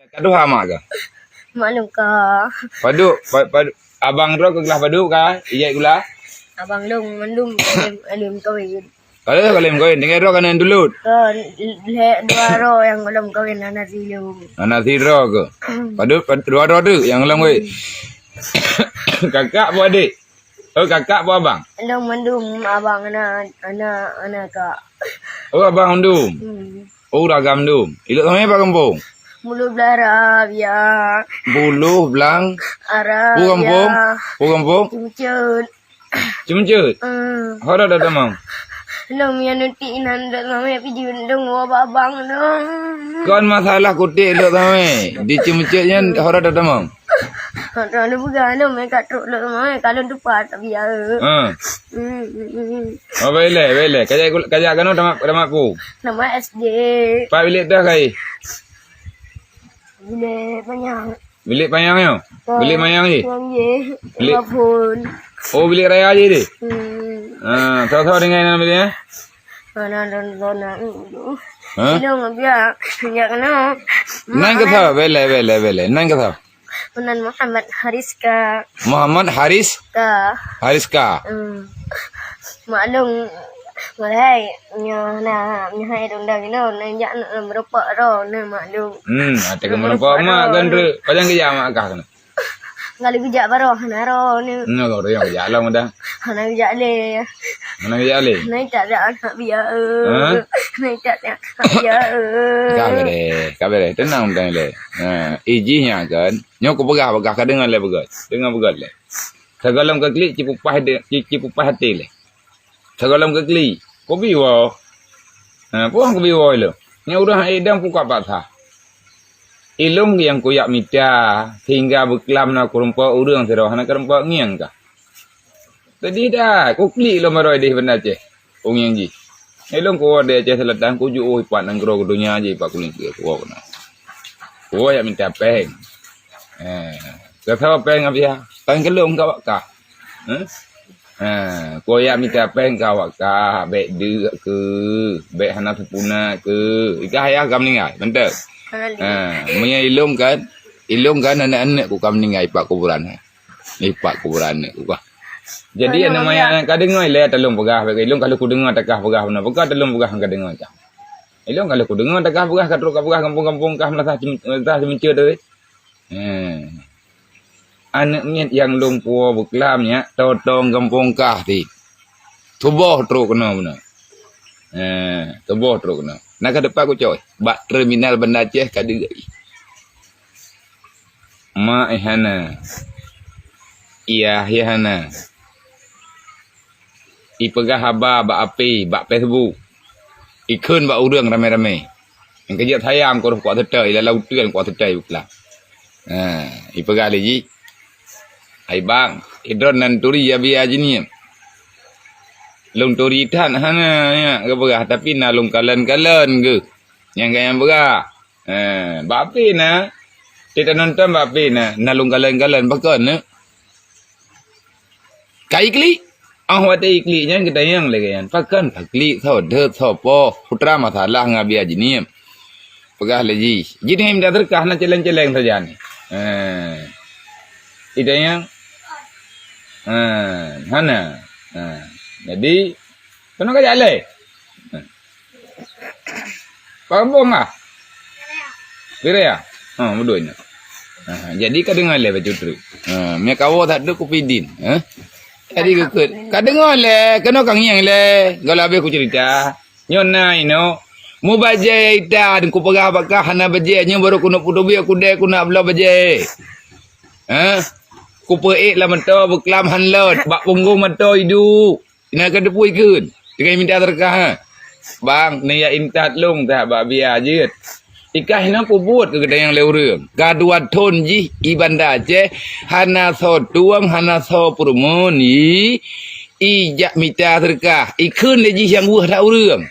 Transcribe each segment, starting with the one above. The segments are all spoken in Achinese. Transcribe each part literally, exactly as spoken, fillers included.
Ka tuha mak kah? Maklum ka. Padub, pa-, padub. Abang droe keu glah padub ka? Ijak gula? Abang lôn mandum kalem, kalem kawin. Ka lheueh kalem kawin, tinggai droe ka na nyang tulôt. Ka lheueh dua droe nyang gohlom kawin hana silom. Hana sidroe keu? Padub, pad-, dua droe teuk nyang gohlom kawin. Kakak peue adék? Oh, kakak peue abang? Lôn mandum abang hana, hana, hana kak. Oh, abang mandum. Hmm. Oh, ureueng agam dum. Ilok samé bak gampông? Bulu Blang Arabia. Bulu Blang? Arabia. Pu gampông? Pu gampông? Ceumeujeuet. Ceumeujeuet? Hmm. Ho rot tamong? Lôn nyang nuti nan dok samé pijeuet lôn woe babang dong. Kon masalah kutek ilok samé. Di Ceumeujeuet nyan ho rot tamong? Hana lôn peugah lôn, meuka trok lôn meuka lôn tupat biaya. Ha. Hmm, hmm, hmm. Oh, baik leh, baik leh. Kajak, kajak kanu tamat, tamat pu? Tamat S D. Pat bilik teuh kai? Bilik panyang. Bilik panyang nyoe? Ha. Bilik manyang jih? Panyang jih. Bilik lima pun. Oh, bilik raya jih deh? Hmm. Ha, soe-soe tinggai dalam bilik, eh? Mana don zona dulu. Ha? Sini ngabia, sejak kena. Nan keu soe? Baik leh, baik leh, baik leh. Nan keu soe? Nan Muhammad Hariska. Muhammad Haris? Ka. Hariska. Hmm. Maklum, mulai nyoe na, nyoe hai dong dang ino, na jak na meureupak ro, na maklum. Hmm, ate keu meureupak mak kan tu. Pajan geujak mak kah kena? Kalau geujak baroe hana ro ni. Nah, kalau yang geujak lah mudah. Hana geujak lé. Hana geujak lé. Hana geujak lé anak biya. Ha? Hana geujak lé anak biya. Ka bereh, ka bereh. Tenang, tenang lé. Ha, ijih nya kan. Nyoe kupeugah, peugah ka deungon lé peugah. Deungon peugah lé. Sagohlom ka klik cipupah de-, ci-, cipupah até lé. Sagohlom ka klik. Kubi woe. Ha, puang kubi woe lé. Nyoe ureueng hai idang pukak paksa. Ilong nyang kuyak mita, sehingga beuklam na kureumpok ureueng sidroe hana kureumpok ngieng kah. Tadi dah, kuklik lom baroi deh Banda Aceh. Ong nyang jih. Ilong kuwoe di Aceh Selatan, kuju oh ipat nanggroe keu donya jih ipat kulingkeu kuwoe keunoe. Kuwoe yak mita péng. Eh, keu soe péng Abia? Péng keu lôn kawak kah. Eh? Ha, kuyak mita péng ka awak kah, bék deuk keu, bék hana seupuna keu. Ikah ayah ka meuninggai, mantap. Ha, meunyoe ilong kan, ilong kan aneuk-aneuk ku ka meuninggai ipak kuburan. Ipak kuburan aneuk ku kah. Jadi aneuk manyak ka deungoe lé talong peugah, bék ilong kalau kudeungoe takah peugah beuna. Peugah talong peugah ka deungoe kah. Ilong kalau kudeungoe takah peugah ka trok ka peugah gampông-gampông kah meunasah cem-, meunasah ceumeucue tadi. Hmm. Aneuk miet nyang lôn puwoe beuklam nyak totong gampông kah ti. Tuboh trok keunoe beuna. Eh, tuboh trok keunoe. Na ka teupah kucok. Bak terminal Banda Aceh ka deungoe. Mak eh hana. Iyah eh hana. Ipeugah haba bak api, bak Facebook. Ikheun bak ureueng ramé-ramé. Nyang keujeuet sayang kureueng kuat seutôi, ilala uteuen kuat seutôi bukla. Ha, ipeugah lé jih, "Hai bang, idroen nan turi Abia jinie." Lôn turi that hana nyak geupeugah, tapi na lôn kalon-kalon geuh. Nyang gayang peugah. Ha, bak api na. Teuka nonton bak api na, na lôn kalon-kalon pakon nyoe. Ka iklik. Ah, watèe iklik nyan geutanyong lé geuh nyan. Pakon ka klik, soe deuek, soe poh. Putra masalah ngon Abia jinie. Peugah lé jih. Jih teungoh mita seudeukah na celeng-celeng sajan. Ha. Itanyong. Ha, hana. Ha. Jadi, keunoe ka jak lé. Ha. Pak Gembong ah? Pire ya? Ha, beudôh nyoe. Ha, jadi ka deungoe lé bacut treuk. Ha, mie kawoe that tu kupi din, ha? Jadi geukheun, ka deungoe lé, keunoe ka ngieng lé. Goh lheueh habéh kuceurita. Nyoe na inoe. Mubajèe ita dan kupeugah bak kah hana bajèe, nyoe barô keuneuk peuteubiet kudèe keuneuk bloe bajèe. Ha? Kupeuék lam moto beuklam han lôt, bak punggong moto iduek. Ina ka teupeu ikheun. Tinggai mita seudeukah, ha? Bang, neujak intat lôn that bak Abia jeuet. Ikah ina peubuet keu geutanyong lé ureueng. Ka dua thon jih i Banda Aceh, hana soe tueng, hana soe peurumoh, i, ijak mita seudeukah. Ikheun lé jih nyang weueh that ureueng.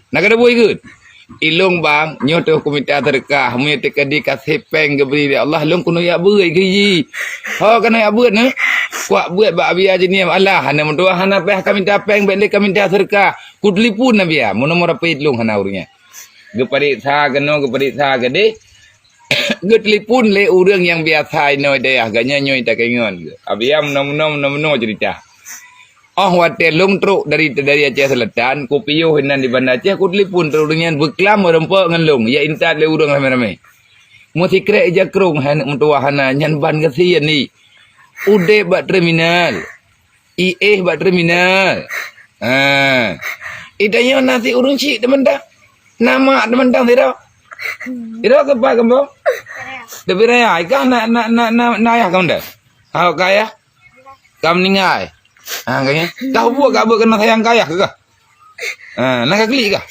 Na ka teupeu ikheun? Ilôn bang, nyoe teuh kumita seudeukah, meunyoe teukeudi kaseb péng geubri lé Allah, lôn keuneuk yak beuet keu jih. Ho keuneuk yak beuet nyoe? Kuak beuet bak Abia jinie, alah, hana meutuah, hana payah ka mita péng, bék lé ka mita seudeukah. Kutelepon Abia, meu nomor H P lôn hana ureueng nyan. Geupareksa keunoe, geupareksa keudeh. Geutelepon lé ureuëng nyang biasa inoe dayah, gobnyan nyoe takeungon. Abiya meunoe-meunoe, meunoe-meunoe ceurita. Óh watée lôn trok dari, dari Aceh Selatan, kupiôh inan di Banda Aceh, kutelepon trok ureuëng nyan beuklam meurumpok ngon lôn, ya intat lé ureuëng ramé-ramé. Meusikrek ija krong hai aneuk meutuwah hana, nyan ban gasien ni. Udeb bak terminal. Iéh bak terminal. Ha. Itanyoe na si ureuëng chik teumantang. Na mak teumantang sidroe. Sidroe keupat gampông. Tapi raya, ikah na, na, na, na, na ayah kamu dah? Hao kaya? Ka meuninggai. Ha, kaya. Ka buet ka buet keunan sayang kaya keu kah? Ha, na ka klik kah?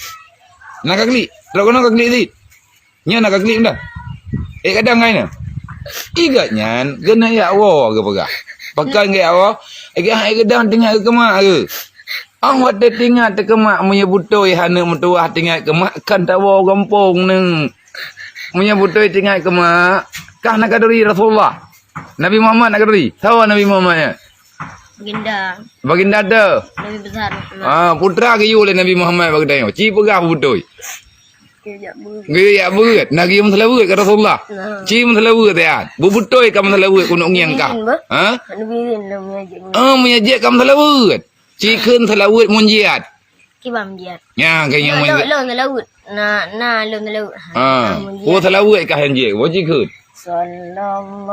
Na ka klik. Trok keunoe ka klik sit. Nyan na ka klik dah. Eh, kadang ngai na. Igat nyan, keuneuk yak woe geupeugah. Pakon geuyak woe? Igat hai geudang tinggai keumak ke? Ang watée tinggai teukemak meunyoe beutôi hana meutuwah tinggai keumak kan tawoe gampông neu. Meunyoe beutôi tinggai keumak, kah na ka duri Rasulullah. Nabi Muhammad na keuduri. Sawa Nabi Muhammad nyan? Baginda. Baginda teu? Nabi besar Muhammad. Ah, putra geuyue lé Nabi Muhammad bak geutanyoe. Ci peugah beutôi. Geuyue jak beuet. Geuyue jak beuet. Na geuyue meuseulaweuet keu Rasulullah. Nah. Ci meuseulaweuet, ya. Beutôi ka meuseulaweuet keuneuk ngieng kah? Nabi izin, bah. Ha? Nabi izin lah meunyo jak beuet. Ah, meunyo jak ka meuseulaweuet. Ci kheun seulaweuet munjiat. Kiban jiat. Nya, ka nyang lôn, lôn seulaweuet. Na, na lôn seulaweuet. Ha. Ah, na munjiat. Oh, seulaweuet kah nyang jeuet? Boh jikheun. Sallallahu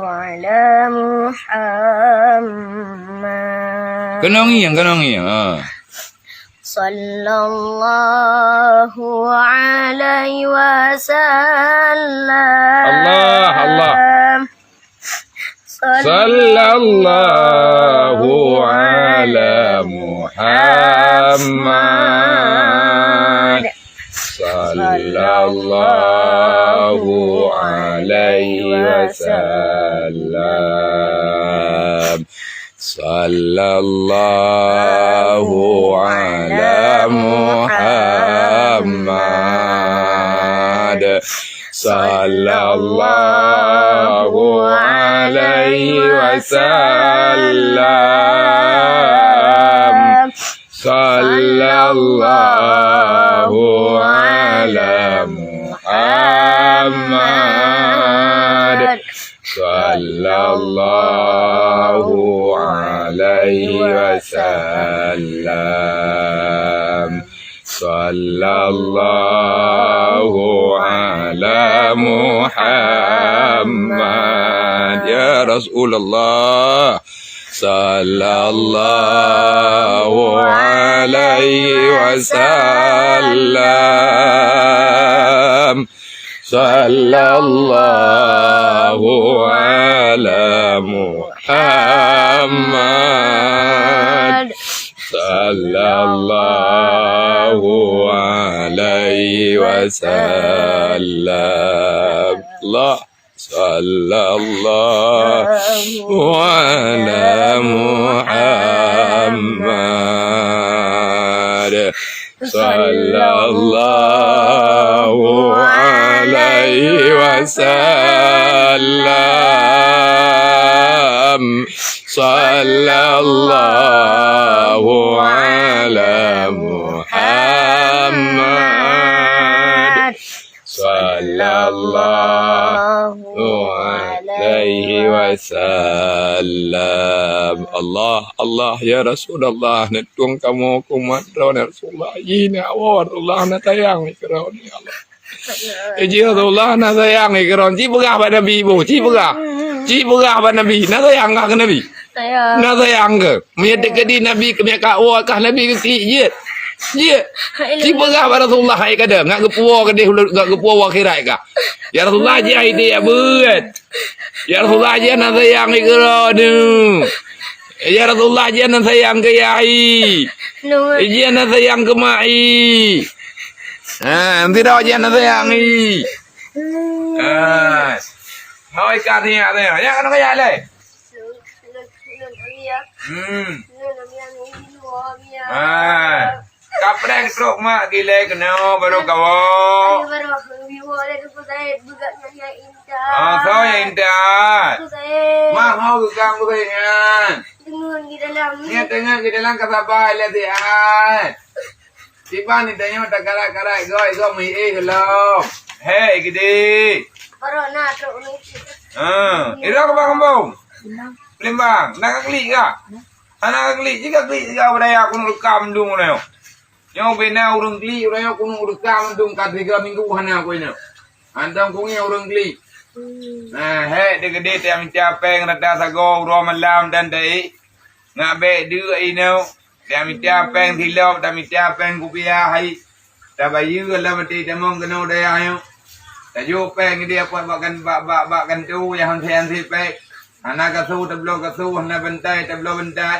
ala Muhammad. Keunong ngieng, keunong ngieng. Ha. Sallallahu alaihi wasallam. Allah, Allah. Sallallahu ala Muhammad. Sallallahu alaihi wasallam. Sallallahu ala Muhammad. Sallallahu alaihi wasallam. Sallallahu ala Muhammad. Sallallahu alaihi wasallam. Sallallahu ala Muhammad. Ya Rasulullah. Sallallahu alaihi wasallam. Sallallahu ala Muhammad. Sallallahu alaihi wasallam. Allah. Sallallahu ala Muhammad. Sallallahu alaihi wasallam. Sallallahu ala Muhammad. Sallallahu alaihi wasallam. Allah, Allah, ya Rasulullah, neutulông kamoe keu umat droeneuh, ya Rasulullah. Jih na awai, Rasulullah, na sayang keu droeneuh, ya Allah. Eh, jih Rasulullah, na sayang keu droeneuh. Ci peugah bak Nabi, ibu, ci peugah. Ci peugah bak Nabi, na sayang kah keu Nabi? Sayang. Na sayang keu? Meunyo teukeudi Nabi keu miyak kak woe kah Nabi geuklik jeuet. Jeuet. Ci peugah bak Rasulullah hai kadang, ngat geupuwoe keudeh ulôn, ngat geupuwoe akhirat kah. Ya Rasulullah, jih hai teuyak beuet. Ya Rasulullah, jih na sayang keu droeneuh. Ya Rasulullah, jih na sayang keu yah hai. Jih na sayang keu mak hai. Ha, nanti dah jih na sayang hai. Ha. Hoi, ka ni, ya, ya. Ya, kan kaya leh. Hmm. Ah. Kapreh trok mak gile kena baru kawo. Ah, so ya intat. Mak mau gegang bukan nyan. Tengok di dalam. Ni tengok di dalam kasabah lihat sihat. Siban ni tengok tak karat-karat goi goi mui eh gelom. Hei, gede. Baru na trok ni. Ha, ira ke bang kampung? Palembang. Nak ka klik ke? Hana ka klik, jika klik jika budaya aku rekam dum nyoe. Nyoe bina ureueng klik, ureueng nyoe keuneuk rekam dum ka tiga minggu hana aku ingat. Hantom kungi ureueng klik. Nah, hei, degede ta mita péng rata sagoe uroe malam dan dai. Ngak bèk deuk inoe. Ta mita péng silop, ta mita péng kupiah hai. Tabayeue lam até tamong keunoe dayah nyoe. Tajok péng di apat bak kan-, bak, bak, bak kantô nyang hanse-hanse péng. Hana gasoe tabloe gasoe, hana bantai tabloe bantai.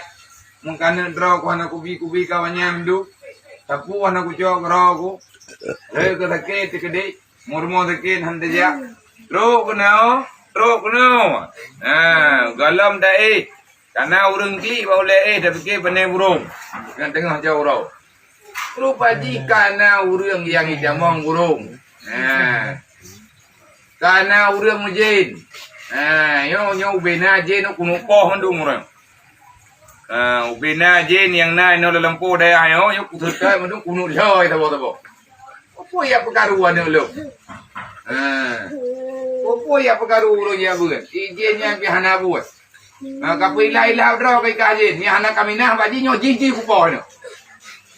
Meukaneuk droe ku hana kubi-kubi kawan nyan du. Sapeue hana kucok keudroe ku. Lheueh keu sakét teukeudéh, mu rumoh sakét han tajak. Trok keunoe, trok keunoe. Ha, gohlom taéh. Kana ureueng klik bak ulèe éh, tapike pane burông. Ngon teungoh jaroe uroe. Rupa jih kana ureueng nyang jitamong burông. Ha. Kana ureueng meujén. Ha, nyoe, nyoe ubé na jén keuneuk poh mandum ureueng. Ha, ubé na jén nyang na inoe lam lampôh dayah nyoe, nyoe kuseutai mandum keuneuk lhôi saboh-saboh. Peue nyang peukaru aneuk lôn? Ha. Peue nyang peukaru ulôn nyang buet? Jén nyan pih hana buet. Ha, ka peuilah-ilah droe ka ikah jén. Nyang hana kaminah bak jih nyoe jih-jih kupoh nyoe.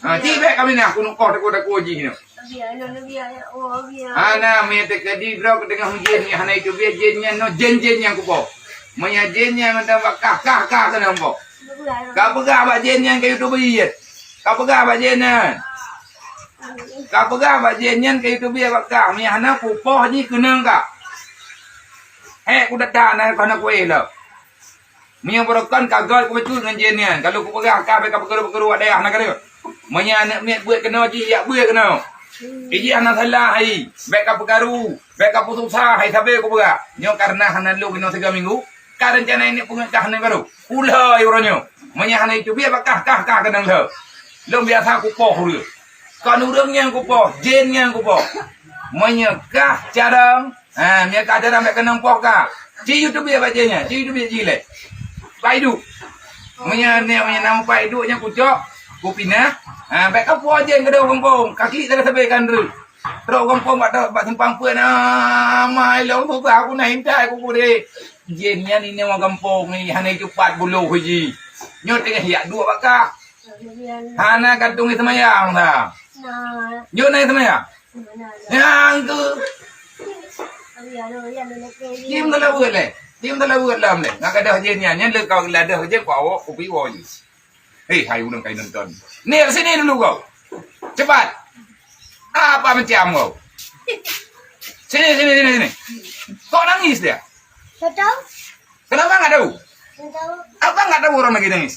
Ha, jih bèk kaminah keuneuk poh takue-takue jih nyoe. Hana, meunyo teukeudi droe keuteungoh jén nyang hana iteubiet jén nyan nyoe jén-jén nyang kupoh. Meunyo jén nyan mantong bak kah, kah, kah keuneuk poh. Ka peugah bak jén nyan keu iteubiet. Ka peugah bak jén nyan. Ka peugah bak jén nyan keu iteubiet bak kah, meunyo hana kupoh jih keuneuk kah. Hék kudata na keuhana kuéh lom. Meunyo beureukan ka göt kubacut ngon jén nyan, ka lheueh kupeugah kah bèk ka peukeuru-peukeuru bak dayah na ka deuh. Meunyo aneuk miet beuet keunoe jih, jak beuet keunoe. Iji hana salah hai, bèk ka peukaru, bèk ka peususah hai sabe kupeugah. Nyoe kareuna hana lôn keunoe tiga minggu, ka reuncana ineuk peungeut kah aneuk barô. Ulhôi uroe nyoe. Meunyo hana iteubiet bak kah, kah, kah keunong lheueh. Lôn biasa kupoh ureueng. Kon ureueng nyang kupoh, jén nyang kupoh. Meunyo kah carông, ha, meunyo kah carông bèk keunong poh kah. Ci iteubiet bak jén nyan, ci iteubiet jih lé. Pak Iduk. Meunyo, meunyo nama Pak Iduk nyan kucok, kupinah. Ha, bèk ka poh jén keudéh gampông, ka klik sabe-sabe kan reuh. Trok gampông bak, bak simpang peuet, ah, mai lôn susah aku na intai ku kudeh. Jén nyan ineuk gampông ni, hana cupat buloh jih. Nyoe teungoh jak duek bak kah. Hana ka tueng seumayang sa. Nyoe na seumayang? Nyang tu. Tim dalam buet lé. Tim dalam buet lam lé. Ngak gadoh jén nyan. Nyan lé kau ladoh jén ku awak kupi woe jih. Hei, hai ureueng kai nonton. Ni, sini dulu kau. Cepat. Apa macam kau? Sini, sini, sini, sini. Kok nangis dia? Tak tahu. Kenapa nggak tahu? Tak tahu. Apa nggak tahu orang lagi nangis?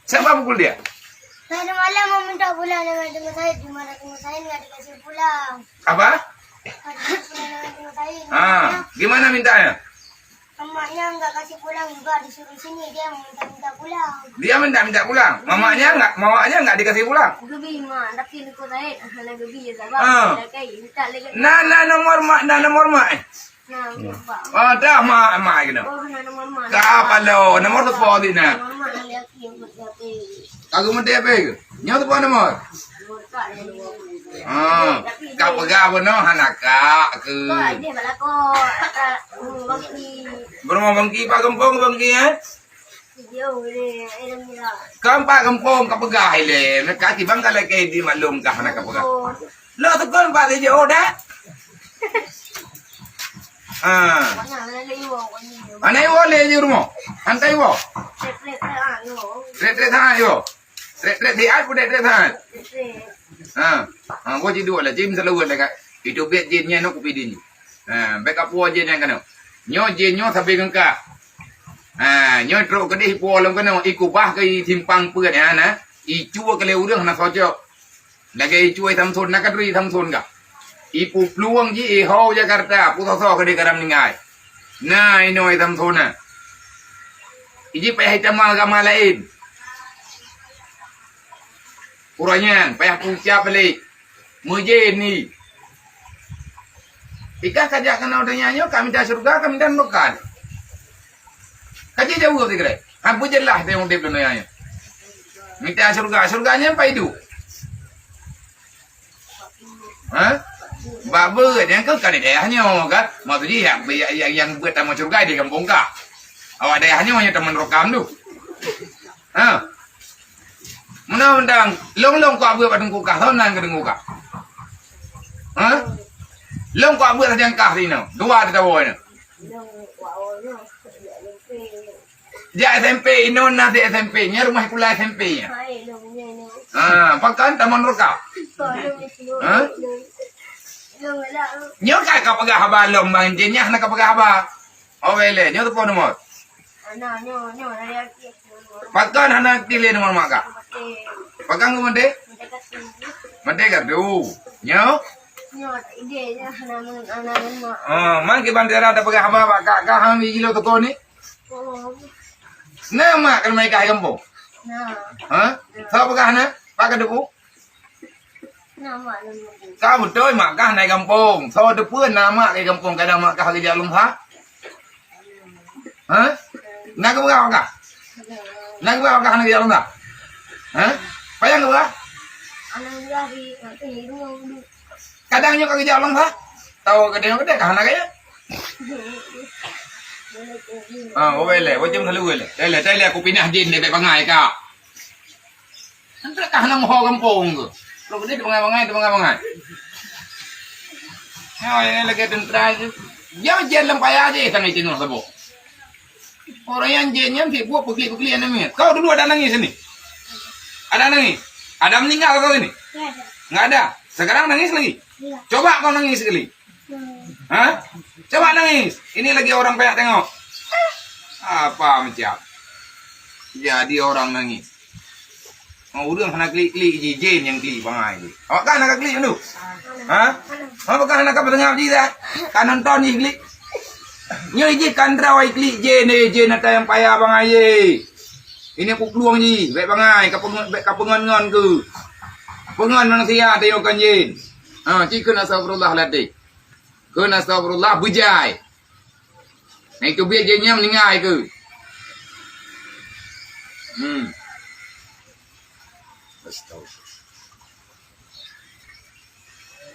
Siapa pukul dia? Tadi malam mau minta pulang dengan teman saya, di mana teman saya nggak dikasih pulang. Apa? Nggak dikasih pulang dengan teman saya. Ah, gimana mintanya? Emaknya nggak kasih pulang juga, disuruh sini, dia minta-minta pulang. Dia minta-minta pulang. Mamaknya nggak, mamaknya nggak dikasih pulang. Gebi mak, tapi Teungku Said hana gebi ya, sabab Ah. Ada kai, minta lagi. Nah, nah, nomor mak, nah, nomor mak, eh. Nah, lupa. Oh, dah mak, mak kena. Oh, hana nomor mak. Ka palo, nomor telepon ni, nah. Nomor mak lagi yang buat siapa? Ka geumeuté apa ke? Nyoe telepon nomor. Nomor tak ada. Ah, ka peugah bunoe hana ka ke. Kok ada balako? Kata, oh, bangki. Beureumoh bangki, pak gampông bangki, eh? Jauh ni, eh, dah mira. Ka empat gampông ka peugah ilèe. Ka tibang ka lakèe di maklum ka hana ka peugah. Oh. Lôn teukon pat lé jiôh dah. Ha. Mana, mana lé iwoe, mana lé iwoe? Mana iwoe lé di rumoh? Hantai iwoe. Trép-trép, ah, iwoe. Trép-trép sangat iwoe. Trép-trép siat pun trép-trép sangat. Trép-trép. Ha. Ha, gua jiduek lah, jim seulaweuet lah kat. Itu biet jin nyan kupi din. Ha, bèk ka puwoe jin nyan keunoe. Nyoe jin nyoe sabe ngon kah. Ha, nyoe trok keudeh ipuwoe lom keunoe, ikubah keu i simpang peuet nyan na. Icue keu lé ureueng hana cocok. Lagèe icue Samson, na ka turi Samson ka. Ipuplueng jih iho Jakarta, pusoe-soe keudeh ka meuninggai. Na inoe Samson na. Iji payah itamong agama laén. Uroe nyan payah peucab lé. Meujén ni. Ikah ka jak keunoe donya nyoe, ka mita syeuruga, ka mita neuraka. Ka jijaweueb sikrek. Han peujeulaih teuh udép donya nyoe. Mita syeuruga, syeuruga nyan pai duek. Ha? Bak beuet nyan kan, kan di dayah nyoe kan. Maksud jih nyang, nyang, nyang beuet tamong syeuruga di gampông kah. Awak dayah nyoe nyang tamong neuraka tu. Ha. Meunan mantong, lôn-lôn kuak beuet bak teungku kah, lôn nan keu teungku kah. Ha? Lôn kuak beuet sajan kah sinoe, dua teuh tawoe nyoe. Jak S M P, inoe na di S M P, nyan rumoh sikula S M P nyan. Ha, pakon tamong neuraka. Ha? Nyoe ka, ka peugah haba lom bang, jih nyan hana ka peugah haba. Oh, weh lé, nyoe teupeu nomor. Ana, nyoe, nyoe, dari aktif. Pakon hana aktif lé nomor mak kah? Maté. Pakon keu maté? Maté kartu. Maté kartu. Nyoe? Nyoe, ide nyoe hana men-, hana men mak. Ah, man kiban tiara tapeugah haba bak kak, kak hang jilo toko ni? Oh. Na mak keuneuk mai kah gampông? Na. Ha? Soe peugah na? Pak Kadupu? Ka beutôi mak kah na i gampông. Soe teupeue na mak i gampông, kadang mak kah geujak lôn that? Ha? Na geupeugah mak kah? Na geupeugah mak kah na geujak lôn that? Ha? Payah geupeugah? Kadang nyoe ka geujak lôn that. Tahu kadang nyoe kadang kah na gaya? Ah, oh, weh lé, wajib selalu weh lé. Tele, tele aku pinah jin dek bangai kah. Entah kah hana moho gampông ke? Kalau gede bangai-bangai, bangai-bangai. Ya, ya, lagi tentara je. Dia jin lam paya je, tangai tengok sabo. Orang yang jin yang sibuk peklik-peklik anak miet. Kau dulu ada nangis ni? Ada nangis? Ada meninggal kau ini? Nggak ada. Sekarang nangis lagi? Coba kau nangis sekali. Ha? Coba nangis. Ini lagi orang banyak tengok. Apa macam? Jadi orang nangis. Oh, ureueng hana klik-klik ji, jin nyang klik bangai ji. Awak kan hana klik tu? Ha? Awak kan hana ka peutengah ji dah? Ka nonton ji klik. Nyoe ji kan rawa klik jin, eh, jin ata nyang payah bangai ji. Ini kuklueng ji, bèk bangai, ka peungon, bèk ka peungon-ngon keu. Peungon manusia tayong kan jin. Ha, ci kheun astagfirullahaladzim. Kheun astagfirullah, beujai. Nah, itu biar jin nyan meuninggai keu. Hmm. Astagfirullah.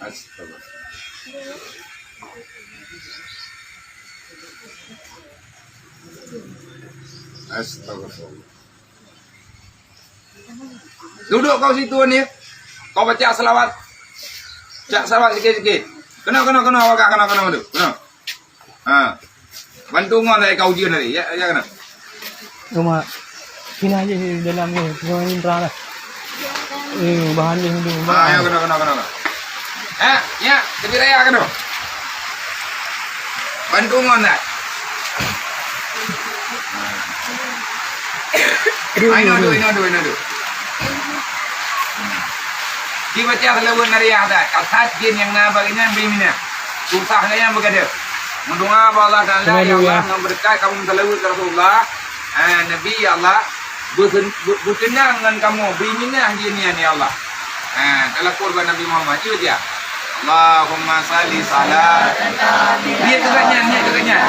Astagfirullah. Astagfirullah. Duduk kau situ ni. Kau baca selawat. Baca selawat sikit-sikit. Kena, kena, kena, kena, kena, kena, kena. Ha. Bantu ngon dari kau ujian tadi. Ya, ya kena. Cuma sini aja sih dalam ni, cuma ini terang lah. Eh, bahan ni dulu. Ha, ya kena, kena, kena, kena. Ha, ya, tepi raya kena. Bantu ngon dah. Ayo dulu, ayo dulu, ayo dulu. Dibaca selawat nariah dah. Kasat jin nyang na bagi nyan bri minah. Susah nyan beugada. Meudoa bak Allah Taala, ya Allah, ngon beureukat kamoe meusalawat keu Rasulullah. Ah, Nabi, ya Allah, beusen-, beu-, beukeunang ngon kamoe, bri minah jih nyan, ya Allah. Ah, talakor bak Nabi Muhammad, cuba dia. Allahumma salli salatan. Niat dekat nyan, niat dekat nyan.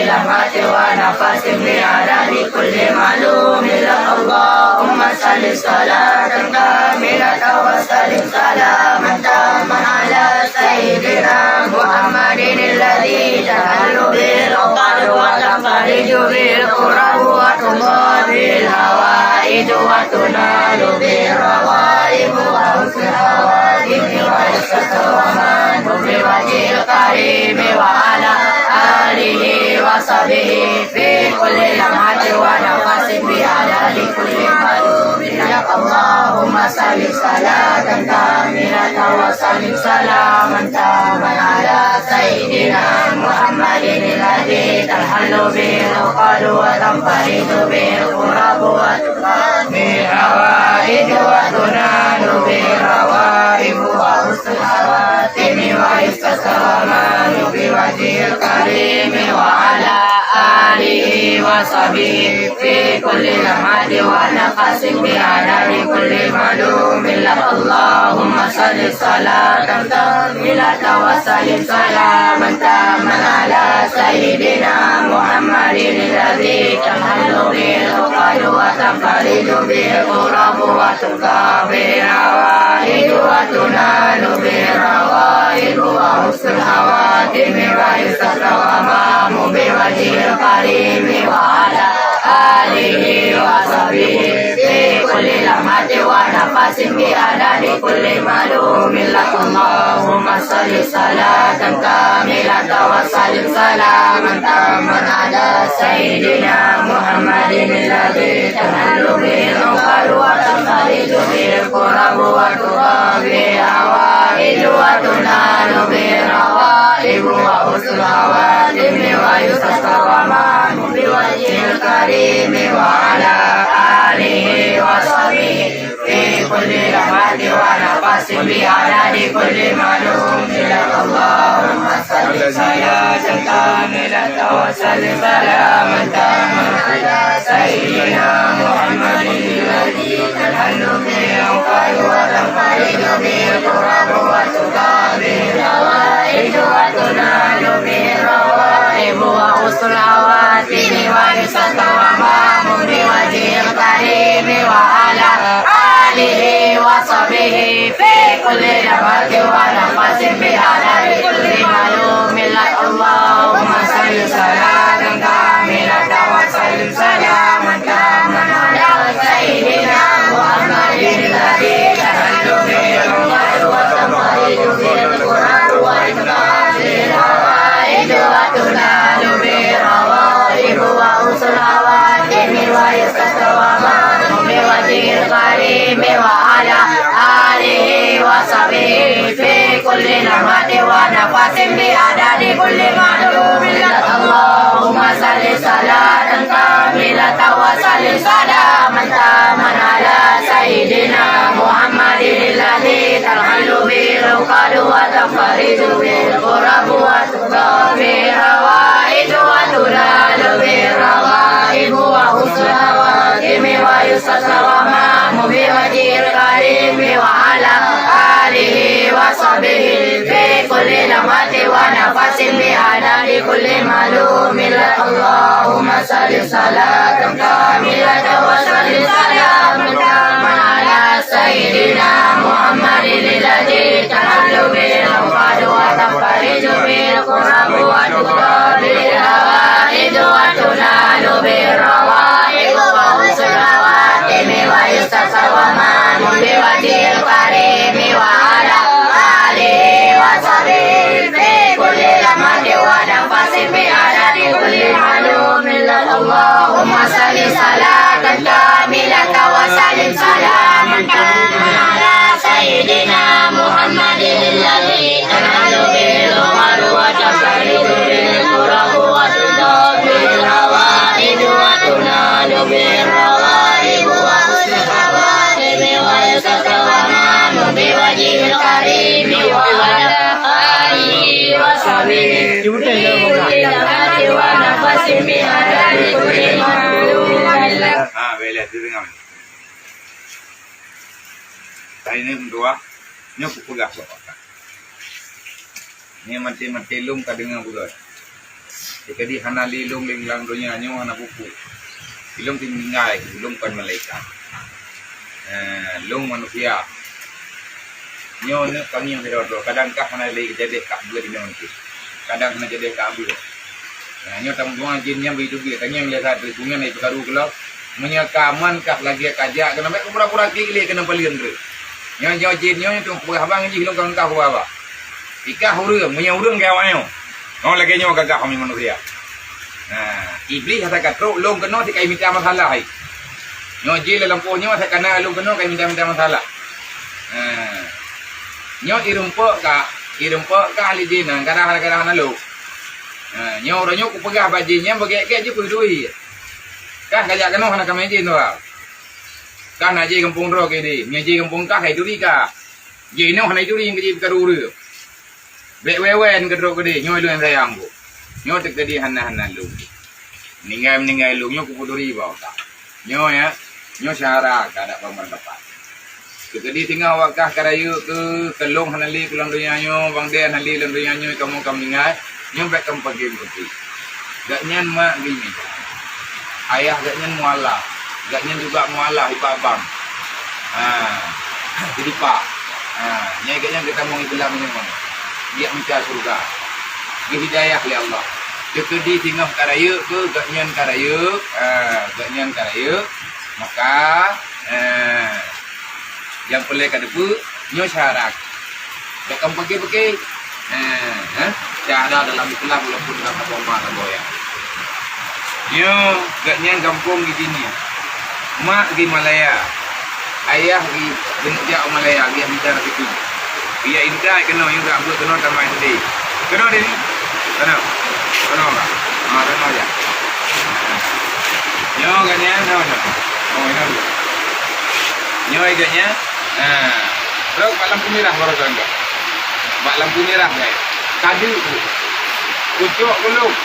لمحة ونفس بعدد كل معلوم لك. اللهم صل صلاة كاملة وسلم سلاما تاما على سيدنا محمد الذي تنحل به العقد وتنفرج به الكرب وتقضى به الحوائج وتنال به الرغائب وحسن الخواتم ويستسقى الغمام بوجهه الكريم وعلى آله وصحبه في كل لمحة ونفس بعدد كل معلوم لك. اللهم صل صلاة كاملة وسلم سلاما تاما على سيدنا محمد الذي تنحل به العقد وتنفرج به الكرب وتقضى به الحوائج وتنال به الرغائب وحسن الخواتم ويستسقى الغمام بوجهه الكريم وعلى آله وصحبه في كل لمحة ونفس بعدد كل معلوم لك. اللهم صل صلاة كاملة وسلم سلاما تاما على سيدنا محمد الذي تنحل به العقد وتنفرج به الكرب وتقضى به الحوائج وتنال به الرغائب وحسن الخواتم ويستسقى الغمام بوجهه الكريم وعلى آله وصحبه في كل لمحة ونفس بعدد كل معلوم لك. اللهم صل صلاة كاملة وسلم سلاما تاما على سيدنا محمد الذي تنحل به العقد وتنفرج به الكرب وتقضى به الحوائج وتنال به الرغائب وحسن الخواتم ويستسقى الغمام بوجهه الكريم وعلى آله وصحبه في كل لمحة ونفس بعدد كل معلوم لك. اللهم صل صلاة كاملة وسلم سلاما تاما على سيدنا محمد الذي تنحل به العقد وتنفرج به الكرب وتقضى به الحوائج وتنال به الرغائب وحسن الخواتم ويستسقى الغمام بوجهه الكريم وعلى آله وصحبه في كل لمحة ونفس بعدد كل معلوم لك. اللهم صل صلاة كاملة وسلم سلاما تاما على سيدنا محمد الذي تنحل به العقد وتنفرج به الكرب وتقضى به الحوائج وتنال به الرغائب وحسن الخواتم ويستسقى الغمام بوجهه الكريم وعلى آله وصحبه في كل لمحة ونفس بعدد كل معلوم لك. اللهم صل صلاة كاملة وسلم سلاما تاما على سيدنا محمد الذي تنحل به العقد وتنفرج به الكرب وتقضى به الحوائج وتنال به الرغائب وحسن الخواتم ويستسقى الغمام بوجهه الكريم وعلى آله وصحبه في كل لمحة ونفس بعدد كل معلوم لك. اللهم صل صلاة كاملة وسلم سلاما تاما على سيدنا محمد الذي تنحل به العقد وتنفرج به الكرب وتقضى به الحوائج وتنال به الرغائب وحسن الخواتم ويستسقى الغمام بوجهه الكريم وعلى آله وصحبه في كل لمحة ونفس بعدد كل معلوم لك. اللهم صل صلاة كاملة وسلم سلاما تاما على سيدنا محمد الذي تنحل به العقد وتنفرج به الكرب وتقضى به الحوائج وتنال به الرغائب وحسن الخواتم ويستسقى الغمام بوجهه الكريم وعلى آله وصحبه في كل لمحة ونفس بعدد كل معلوم لك. Ah, boleh, tu dengar. Hari ni dua, nyoe kupeugah bak awak. Ni maté-maté lôn ka deungoe buleuen. Jadi hana lé lôn lam donya nyoe hana buku. Ilôn ti meuninggai, ilôn kon malaikat. Eh, lôn manusia. Nyoe neuk tangieng sidroe-droe. Kadang kah hana lé jadi kah beue di nyoe. Kadang hana jadi kah beue. Nah, nyoe tamong jin nyang beuitu-beuitu, tangieng lé saát beuitu nyan ipeukaru keulok. Meunyoe ka aman kah lagée kajak keunan, bék pura-pura klik lé keunan palian tu. Nyoe, nyoe jin nyoe tu peugah bang jih lôn ka haba. Ikah ureuëng, meunyoe ureuëng keu awak nyoe. Nyoe lagée nyoe gagah kami manusia. Nah, Iblih hana ka trok lôn keunoe sikai mita masalah hai. Nyoe jin lam lampôh nyoe sikai na lôn keunoe kai mita-mita masalah. Nah, nyoe ireumpok ka, ireumpok ka ahli jin nyan, kadang-kadang hana lôn. Nah, nyoe uroe nyoe kupeugah bak jin nyan beugét-gét jih peudui. Kah kajak keunoe hana kamé jin tu. Kah na jih gampông droe keudeh, nyoe jih gampông kah hai turi kah. Jinoe hana ituri nyang keujeuet peukaru ureuëng. Bék wewen keudroe keudeh, nyoe lôn nyang sayang ku. Nyoe teukeudi hana-hana lôn. Meuninggai-meuninggai lôn, nyoe kupeuturi bak kah. Nyoe ya, nyoe syara ka adak bang meudapat. Teukeudi singoh awak kah ka rayeuk keu keulôn hana lé keu lam donya nyoe, bang dée hana lé lam donya nyoe, kamoe ka meuninggai, nyoe bék kamoe pagém keuti. Gobnyan mak geuh nyan. Ayah gobnyan mualaf. Gobnyan juga mualaf ipak bang. Ha, di dipak. Ha, nyai gobnyan geutamong ibeula meunyoe. Biak mita syeuruga. Geuhidayah lé Allah. Teukeudi singoh ka rayeuk keu gobnyan ka rayeuk, ha, gobnyan ka rayeuk, maka, ha, nyang peureulée ka teupeu, nyoe syarat. Bék kamoe peuke-peuke. Eh, eh, tiada dalam Islam walaupun dalam agama Nabawi. Nyoe, gobnyan gampông di sini. Mak di Malaya. Ayah di Benuk Jak Malaya, di Amida Rafiki. Dia intai keunoe, nyoe gak buet keunoe tamat S D. Keunoe di ni? Keunoe. Keunoe, Kak. Ha, keunoe jak. Nyoe gobnyan, nyoe, nyoe. Oh, nyoe. Nyoe gobnyan. Ha. Trok bak lampu mirah baru tuan tu. Bak lampu mirah, guys. Kadu tu. Pucok gulong.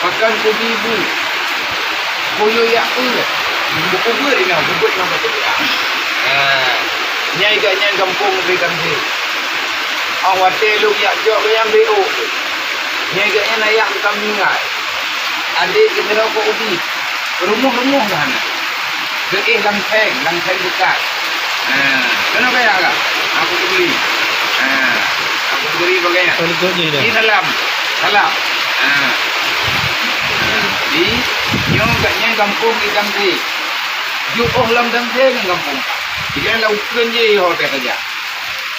Pakan kubi bu. Kuyuek yak peue. Bukubeuet inong, bukubeuet inong bak kubi. Ha. Nyai gobnyan gampông di Gambela. Ah, watée lôn yak jok gobnyan B O. Nyai gobnyan ayah ka meuninggai. Adék geuh sidroe keu ubit. Rumoh-rumoh dah na. Geuéh lam seng, lam seng beukat. Ha, keunoe kaya ka? Aku turi. Ha, aku turi bagai nyan. Oh, likot je dah. Di dalam. Dalam. Ha. Ha, jadi, nyoe gobnyan gampông di Gambela. Jiôh lam Gambela ngon gampông. Jadi, lam ukeuen je ho teuh saja.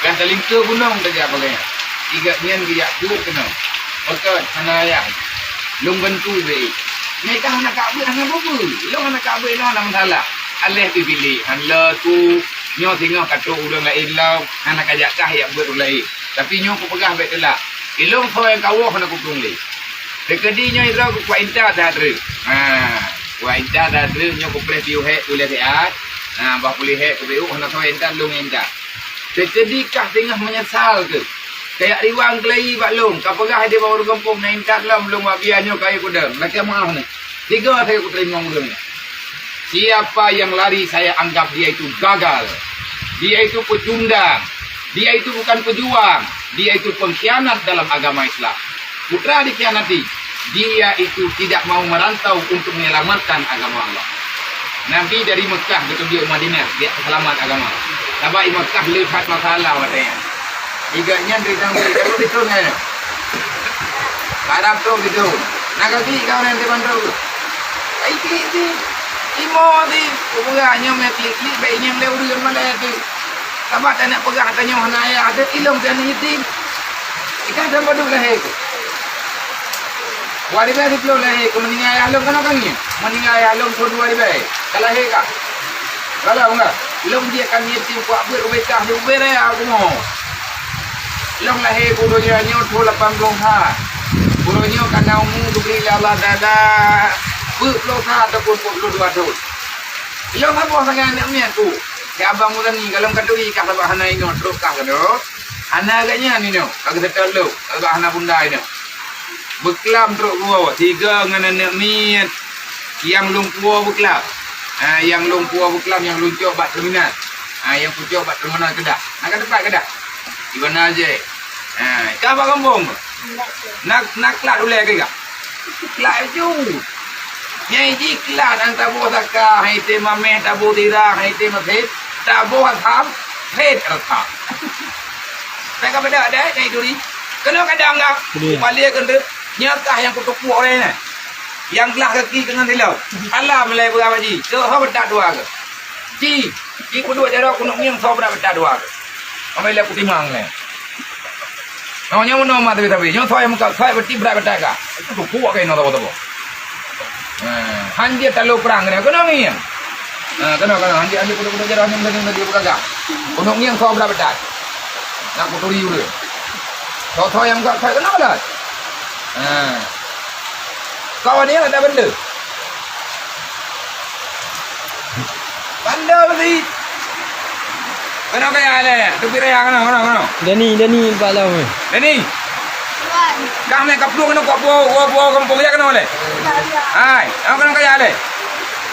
Dah talingkeu gunong tajak bagai nyan. Di gobnyan geujak peuet keunoe. Pakon hana ayah. Lôn bantu beu. Nyan ka hana ka beuet hana beu-beu. Lôn hana ka beuet lôn hana masalah. Aléh pih bilék han le ku. Nyoe singoh ka trok ureuëng laén lom. Hana kajak kah yak beuet ureuëng laén. Tapi nyoe kupeugah bék teulak. Ilôn soe nyang ka woh hana kutueng lé. Teukeudi nyoe droe kukuat intat that reueh. Ha, kuat intat that reueh nyoe kupreh piôh hék tuléh siat. Ha, bah puléh hék kupiôh hana soe intat lôn intat. Teukeudi kah teungoh meunyeusal keuh. Kayak riwang keulayi bak lôn, ka peugah di bawah ureuëng gampông na intat lom lôn wak biah nyoe kayée kudeueng. Lakée meuáh nyoe. Tiga saya kuteurimong ureuëng nyoe. Siapa yang lari saya anggap dia itu gagal. Dia itu pecundang. Dia itu bukan pejuang. Dia itu pengkhianat dalam agama Islam. Putra dikhianati, dia itu tidak mau merantau untuk menyelamatkan agama Allah. Nabi dari Mekah geuteubiet u Madinah, biar seulamat agama. Sabab i Mekah le that masalah watée nyan. Di gobnyan ridang bri, ka trok situ nyan. Barang trok situ. Na gaki kau nanti bantu. Kai klik di. Imo di. Kupeugah nyoe mé klik-klik, baik nyang lé ureuëng malée tu. Sabab taneuk peugah tanyoe hana ayah teuh, ilong teuh aneuk yatim. Ikan sama duk lahé ku. Dua ribèe siplôh lahé ku, meuninggai ayah lôn keunoe ka ngieng. Meuninggai ayah lôn thôn dua ribèe. Ka lahé ka. Kalau enggak, lôn jih akan yatim kuat beuet ubé kah di ubé raya kumoe. Lôn lahé ku donya nyoe thôn lapan ploh empat. Uroe nyoe ka na umu geubri lé Allah Taala peuet ploh sa ataupun peuet ploh dua thôn. Ilong saboh sagai aneuk miet ku. Keu abang Muzani, ka lôn katuri kah sabab hana ingat trok kah keudroe. Hana geuh nyan inoe, ka geuseutôt lôn, sabab hana bunda inoe. Beuklam trok geuwoe, sigoe ngon aneuk miet nyang lôn puwoe beuklam. Ha, nyang lôn puwoe beuklam, nyang lôn cok bak teuminal. Ha, nyang kucok bak teuminal keudah. Na ka teupat keudah? Di bana je. Ha, ka bak gampông. Nak, nak klat ulée keu ka? Ikhlaih ju. Nyang jikhlaih dan taboh zakat, hai item mameh, taboh dirham, hai item masjid, taboh asam, phét rasa. Bèk ka beudak deh, nyang duri. Keunoe kadang ka. Betul. Paléng keuneuk nyoe kah nyang kuteupok lé nyan. Nyang glah gaki keu ngon silop. Alah meulai beurapa ji. Keu ho beudak dua keu. Ji, ji kuduek jaroe keuneuk ngieng soe brat beudak dua keu. Amai lé kutimang lé. Nyoe, nyoe meunoe mak sabe-sabe. Nyoe soe nyang meukat, soe beuti brat beudak ka. Itu teupok keu inoe saboh-saboh. Ha, han jeuet talo prang keunoe. Keunoe ngieng. Ha, keunoe, keunoe. Han jeuet, han jeuet kuduek-kuduek jaroe nyoe meunan lagi beugagah. Keuneuk ngieng soe brat beudak. Nak kuturi ureueng. Soe-soe nyang meukat, soe keunoe lah. Ha. Kawan ni ada benda. Bandel sih. Keunoe kaya lé, tupi raya keunoe, keunoe, keunoe. Dani, Dani, Pak Lam, eh. Dani. Wan. Kah mé kaplueng keunoe kok po, po, po gampông ya keunoe lé. Iya, iya. Hai, keunoe kaya lé.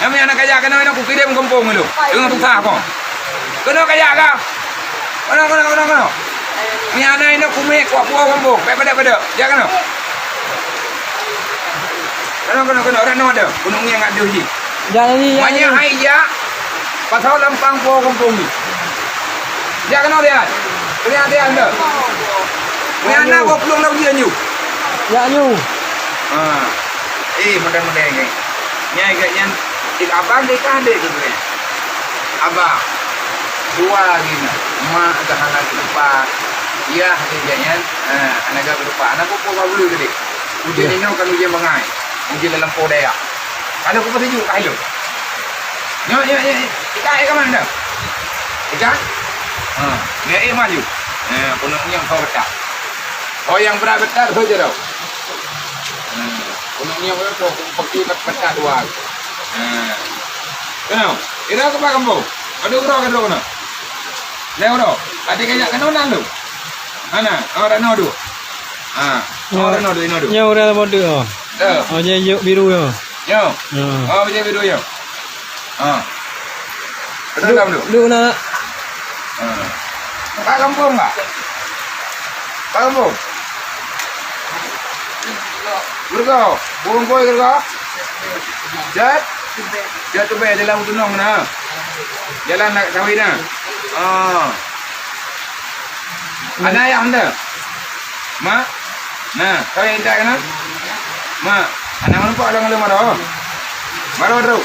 Nyang mé aneuk kaya keunoe, keunoe kukirém gampông dulu. Hai. Deungon susah kong. Keunoe kaya kah? Keunoe, keunoe, keunoe, keunoe. Mé aneuk inong kumé kok po gampông. Pé pada-pada. Ya keunoe. Keunoe, keunoe, keunoe. Rano ada. Keunoe ngieng ngat deuh jih. Jangan ni, jangan. Banyak ni. Hai jak. Pasal lampang po gampông ni. Jak keunoe lihat. Lihat, lihat dah. Lihat nak goplong dah ujian you. Jak you. Ha. Eh, mudah-mudahan ni. Nyai gak nyan, cit abang deh kan deh tu deh. Abang. Dua lagi nak. Mak dah hana kedepan. Yah deh gak nyan. Ha, hana gak kedepan. Anak pun kau bulu tadi. Ujian ni kan ujian bangai. Ujian dalam po daya. Kalau kau sejuk kah lu? Nyo, nyo, nyo, nyo. Ikan, ikan mana dah? Ikan? Ha, nyo, eh, maju. Ha, penuh nyong kau betak. Oh, yang berat betak tu je tau. Ha, penuh nyong tu, tu, pergi bet-, betak dua. Ha. Kenapa? Ira ke Pak Kampung? Ada urang, ada urang. Leh urang. Ada kaya kena nang tu. Mana? Oh, dah nol tu. Ha. Oh, dah nol tu, nol tu. Nyo urang bodoh. Dah. Oh, nyo yuk biru nyo. Nyo. Ha. Oh, baju biru nyo. Ha. Betul tak, Abdul? Duk nak. Ha. Pak Kampung tak? Pak Kampung? Geureuga? Bungkoi geureuga? Jat? Jat tubé jalan tunong na. Jalan nak kawin na. Ha. Ana ayah anda? Mak? Nah, kau yang intat kena? Mak, anak mana pak dalam lima dah? Baru tu.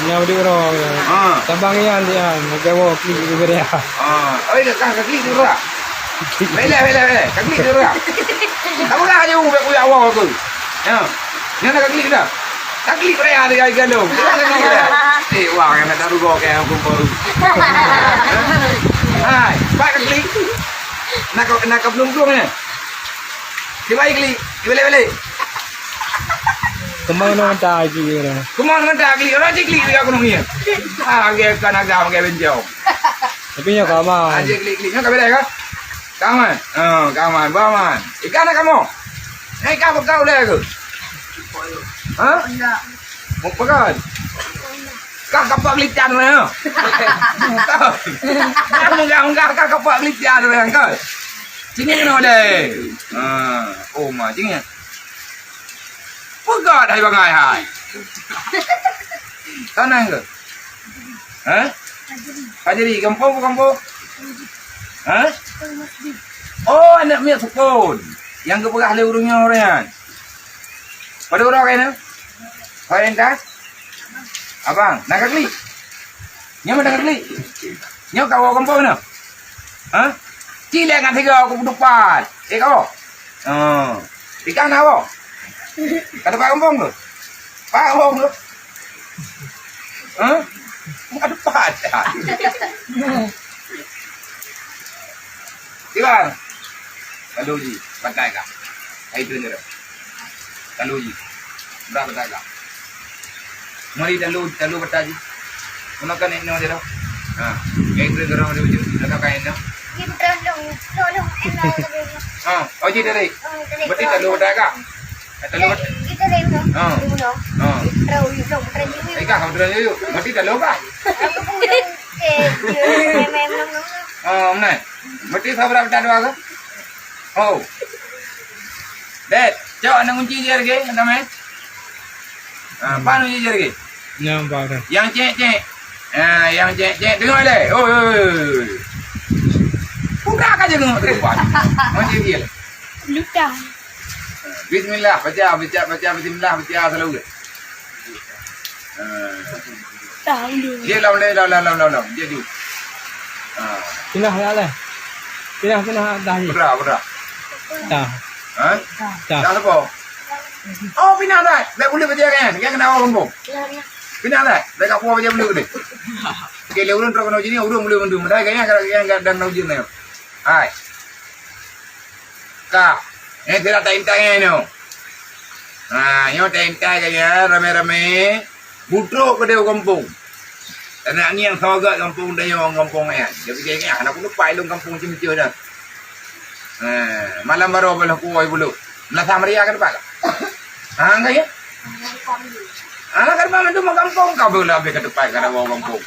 Nya beri orang. Ha. Tabang ian dia, gawa klik beri. Ha. Oi, dah kah klik tu dah. Bela, bela, bela. Klik tu dah. Kamu dah aja buat kuyak awal tu. Ya. Nya nak klik dah. Klik beri ada gaya gandum. Eh, wah, yang nak taruh gua kayak aku baru. Hai, pak klik. Nak kau, nak kau belum-belum ni. Tiba klik, balik-balik. Kemana mata lagi orang? Kemana mata klik? Orang cik klik dekat gunung ni. Ah, dia kan agak pakai bencong. Tapi nyo kawan. Aje klik-klik nyo ka beres ka? Kawan. Oh, kawan, baman. Ikan nak kamu? Ikan bekau dah ke? Ha? Mau pekan? Kah kapak gelican lah ya. Kah munggah-munggah kah kapak gelican lah kan? Sini kena deh. Ha, oh ma sini. Pegat hai bangai hai. Tanang ke? Ha? Hajri, gampông apa gampông? Ha? Oh, anak miet sukon. Nyang geupeugah lé ureueng nyoe nyan. Padum uroe keunan? Hoi, entah. Abang, na ka klik? Nyoe na ka klik? Nyoe ka woe gampông na? Ha? Ci lé ngon tiga ku dupat. Eh, ka woe? Oh. Ikan na woe? Ka dupat gampông tu? Pat gampông tu? Ha? Ka dupat. Iban. Lalu ji, pakai ka. Hai tu ni. Talu ji. Brat bata ka. Mari talu, talu bata ji. Meunoe kan inoe je dah. Ha. Kai tu gerang dia je. Ada kai inoe. Ni putra dong. Dong, dong. Enoe tu. Ha. Oh, ji dari. Oh, dari. Berarti talu bata ka. Talu bata. Kita dari mana? Ha. Di mana? Ha. Putra ujung, putra ujung. Ika, putra ujung. Berarti talu ka. Aku pun ujung. Eh, dia memang. Ha, mana? Berarti sabra bata dua ka? Oh. Dek. Cok, na kunci je lagi, nama eh? Ha, pan kunci je lagi. Nampak dah. Yang cek-cek. Ha, yang cek-cek. Tengok deh. Oi, oi, oi, oi. Udah aja tengok tu. Kunci dia. Ludah. Bismillah, baca, baca, baca bismillah, baca selalu. Ha. Tahu dulu. Dia lawan, lawan, lawan, lawan, lawan. Dia dulu. Ha. Pindah lah leh. Pindah, pindah dah ni. Berah, berah. Dah. Ha? Dah. Dah apa? Oh, pindah dah. Baik boleh baca kan? Yang kena orang kampung. Pindah dah. Baik apa baca boleh boleh. Okey, le urang terus kena uji ni, urang boleh bantu. Mudai kan yang, yang, yang dan uji ni. Hai. Ka. Eh, tidak tak intai ni. Ha, nyoe teuintai gaya ramé-ramé butrok keudéh u gampông. Teunak nieng soe gét gampông tanyoe ngon gampông nyan. Jadi gaya nyan hana peuluh pai lôn gampông ceumeucue dah. Ha, malam baroe beulah kuwoe bulu. Meunasah meuria ka teupat ka? Ha, ka ya? Ha, ka teupat mandum gampông ka beulah habéh ka teupat ka dawa gampông.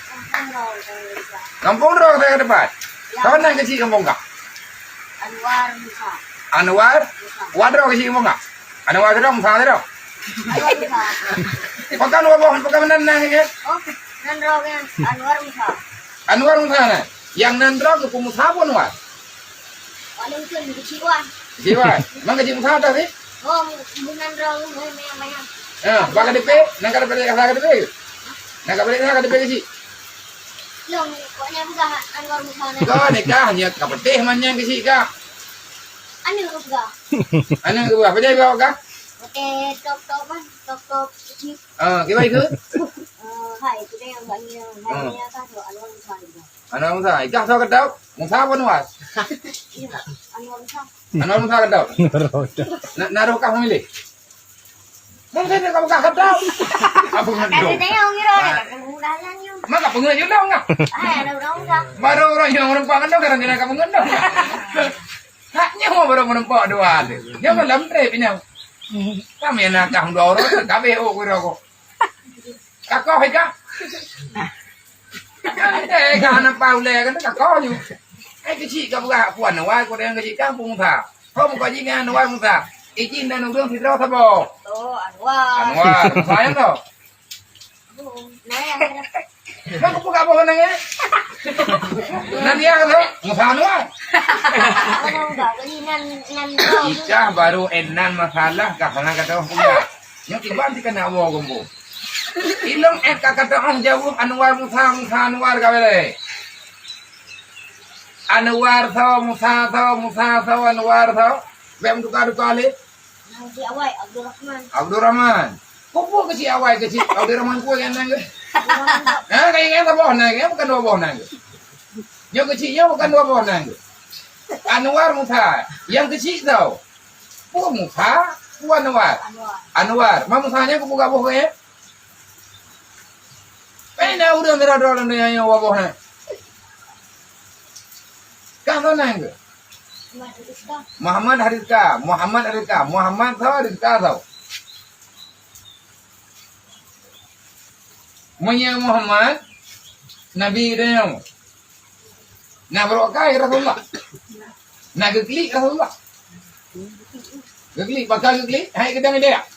Gampông droe ka teupat. Soe nan keuchik gampông ka? Anwar Musa. Anwar? Musa. Wadroe keuchik gampông ka? Anwar sidroe, Musa sidroe. Anwar Musa. Pakon waboh, pakon meunan nan nyan? Oh, nan droe nyan Anwar Musa. Anwar Musa nan. Nyang nan droe keupeue Musa peue Anwar? Walaupun keuchik wan. Keuchik wan. Mang keuchik Musa dah sih? Oh, mu-, mu nan droe mu, mu yang banyak. Ya, bak K T P, nan K T P, nan K T P. Nan K T P, nan K T P keuchik. Long, kok nyan peugah Anwar Musa nan. Kau nikah nyan ka peudeh man nyan keuchik ka. Aneuk peugah. Aneuk peugah. Pajan peugah ka? Pakai top-top kan, top-top keuchik. Ah, kiban ikheun? Eh, hai, tu dia yang banyak. Hai, hmm. Dia kan tu Anwar Musa juga. Anwar Musa. Ikah soe keudroe? Musa apa Anwar? Iya, Anwar Musa. Anwar Musa keudroe? Na, na roh kah memilih? Mungkin dia ka peugah keudroe. Apa ngeudong? Kata dia orang kira, ah. Kata orang kira. Maka pengeut julong kah? Ah, ada orang Musa. Baru orang yang orang paham kadang-kadang ka pengeut dong. Hak nyoe baru meureumpok dua tu. Nyoe malam trép nyoe. Kami nak kah dua orang, kabeh oh kira kok. Kakoh ika. Kan eh ka hana pah ulèe kan kakoh ju. Eh keuchik ka peugah puan wai ko yang keuchik kampung Musa. Ko muka jingan wai Musa. Izin dan ureueng sidroe saboh. Oh, Anwar. Anwar, Musa nyang tu. Nah, ya, ya. Kan kupeugah boh nangis. Nan dia kata, Musa Anwar. Mana udah, jadi nan, nan, Icah baru enan masalah ka hana kata orang punya. Nyoe kiban ti kena awak gombo. Ilong eh ka kata orang jawab Anwar Musa, Musa Anwar ka boleh. Anwar tho, Musa tho, Musa tho, Anwar tho. Bèk meutuka-tuka lé. Nang si awai Abdul Rahman. Abdul Rahman. Peue keuchik awai keuchik Abdul Rahman peue nyang nan geuh? Abdul Rahman. Ha, ka ingat saboh nan geuh, bukan dua boh nan geuh. Nyoe keuchik nyoe bukan dua boh nan geuh. Anwar Musa, nyang keuchik tau. Peue Musa, peue Anwar? Anwar. Anwar. Ma Musa nyan keupeue gaboh keu nyan? Pena ureueng droe-droe lam donya nyoe gaboh nyan. Ka soe nan geuh? Muhammad Harizka. Muhammad Harizka. Muhammad tho Harizka tho. Meunyoe Muhammad, Nabi geutanyoe. Na barokah Rasulullah. Na geuklik Rasulullah. Geuklik, pakon geuklik, hai geudang dia.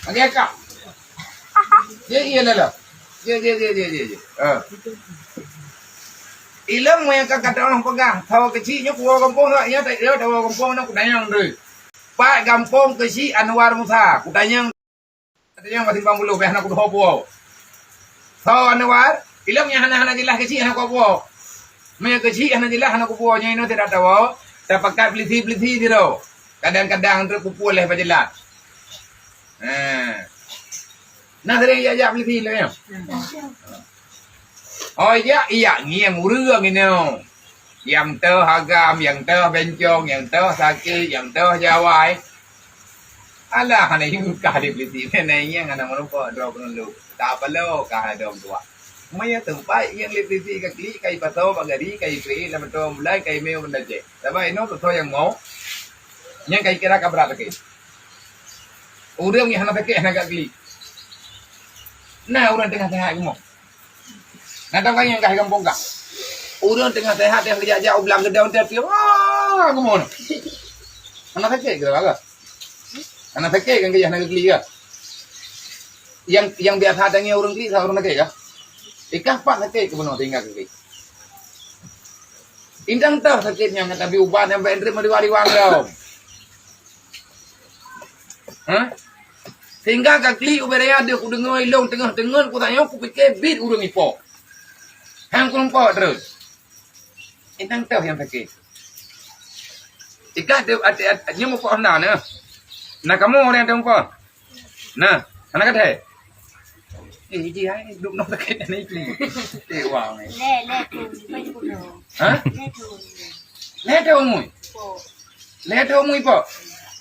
Pakai akak. Ye, iya lah lah. Ye, ye, ye, ye, ye, ye. Ha. Ilong meunyoe ka kata orang peugah, sawa keuchik nyoe kuwoe gampông, ya, tak, ya, sawa gampông na kutanyong tu. Pat gampông keuchik Anwar Musa, kutanyong. Kata nyang bak simpang bulo, beh hana kudoh puo. Soe Anwar, ilong nyang hana-hana jeulaih keuchik hana kuwoe puo. Meunyoe keuchik hana jeulaih hana kuwoe, nyoe inoe tidak tawoe, tapakat pelisi-pelisi sidroe. Kadang-kadang teuk pupul lé bak jeulaih. Ha. Nah, sering jak-jak pelisi lé nyoe. Oh, jak, jak ngieng ureueng inoe. Nyang toh agam, nyang toh bencong, nyang toh sakét, nyang toh jawai. Alah, hana yue kah di pelisi, hana nyang hana meureumpok droe peunulung. Tak paloe kah adong tuak. Meunyoe teumpat nyang lé pelisi ka klik, ka ipasoe bak gari, ka ipeuék lam moto ambulans, ka imé u Banda Aceh. Sabab inoe soe nyang mo, nyang ka ikira ka brat sakét. Ureueng nyang hana sakét hana ka klik. Nah, ureueng teungoh seuhat keumoe. Nah, tahu kan nyang ka gampông kah? Ureueng teungoh seuhat, teungoh geujak-jak u blang geudong, teuh, teuh, ah, keumoe. Hana sakét keu lagak. Hana sakét kan kajak hana geuklik ka? Nyang, nyang biasa tangieng ureuëng klik sa ureuëng sakét ka? Ikah pat sakét keubunoe sehingga geuklik. Indang teuh sakét nyang, tapi ubat nyang bèk ndrip meudiwa-diwa lom. Ha? Sehingga ka klik ubé raya deuh kudeungoe ilong teungoh-teungoh kutanyong kupike bit ureuëng ipo. Han kulumpo terus. Inang toh nyang sakét. Ikah deuh até, até, nyoe mupoh na, na. Na kamoe ureuëng teuh mupoh. Na, hana kadai. Eh, ji hai, dum nong sakét ni ji. Eh, wah, ni. Lé, lé tu, bukan kuno. Ha? Lé tu. Lé tu umui. Po. Lé tu umui po.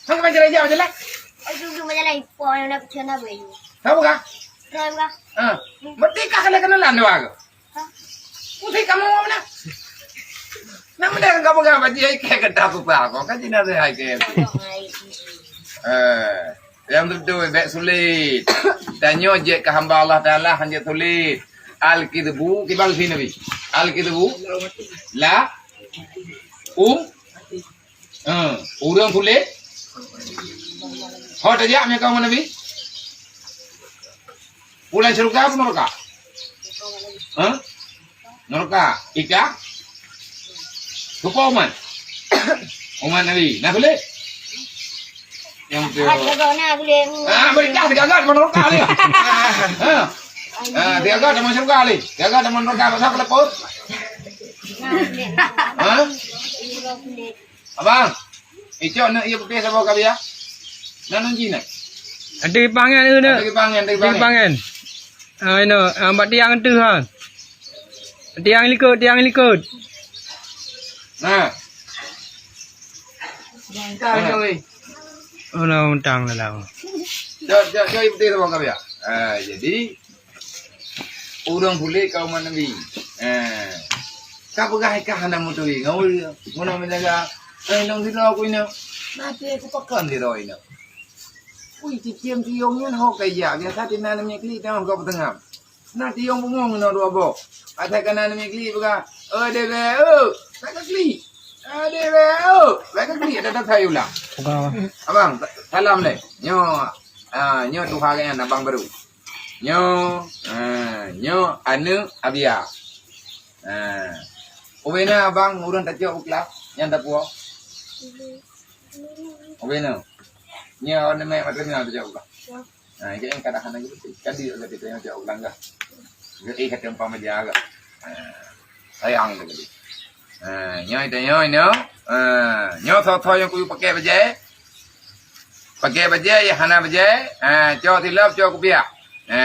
Hang ka jalan jauh jalan. Ai tu tu jalan po, na pecah na beu. Tahu kah? Tahu kah? Ha. Mesti kah kena kenalan dua ke? Mesti kamu mana? Nama dah kamu kan baju ai ke kata aku pa aku kan cina saya ai ke. Eh, yang betul bèk sulit. Tanyoe jeuet keu hamba Allah Taala hana jeuet sulit. Al-kidbu, kiban sini Nabi. Al-kidbu la um. Ha, ureuëng sulet. Ho tajak meukawen Nabi. Pulang syurga apa neraka? Ha? Neraka. Ika? Rupa umat. Umat Nabi. Nah, boleh? Yang tu. Ah, boleh dah, tiga gat, mana neraka ni? Ha? Ah, tiga gat, mana syurga ni? Tiga gat, mana neraka? Pasal apa lepot? Ha? Abang, icok nak iya putih saboh kabiah. Nak nunji nak? Ada pangan ke nak? Ada pangan, ada pangan. Ah, ino, ah, bak tiang tu ha. Tiang likot, tiang likot. Nah. Jangan kau, weh. Oh, nah, untang dalam. Jok, jok, jok, iya putih saboh kabiah. Ah, jadi, ureuëng sulet keu umat Nabi. Eh. Ka peugah ikah hana meuturi ngon ureuëng. Meunan menjaga, eh, nong sidroe ku inoe. Nanti aku pakon sidroe inoe. Ui, cicém siyong nyan ho kaya. Biasa tina namiet klik tengah ka peutengah. Nah, tiyong bungong inoe dua boh. Asai kana namiet klik peugah, "Oh, deh, beh, oh." Bèk ka klik. "Oh, deh, beh, oh." Bèk ka klik, ada tak saya ulang. Peugah. Abang, sa-, salam deh. Nyoe, ah, nyoe tuha geuh nyan abang baru. Nyoe, ha, nyoe aneuk Abia. Ha. Ubena abang ureuëng tacok u kelas nyang tapuo. Ubena. Nyoe aneuk mèk matematika tacok u kelas. Ha, ikak nyang kadang hana gitu. Kan di lagi tacok u kelas enggak. Jadi kata umpama dia agak. Ha. Sayang tu tadi. Ha, nyoe ita nyoe nyoe. Ha, nyoe soe-soe nyang kuyue pakai bajèe. Pakai bajèe, ya hana bajèe. Ha, cok silop, cok kupiah. Ha.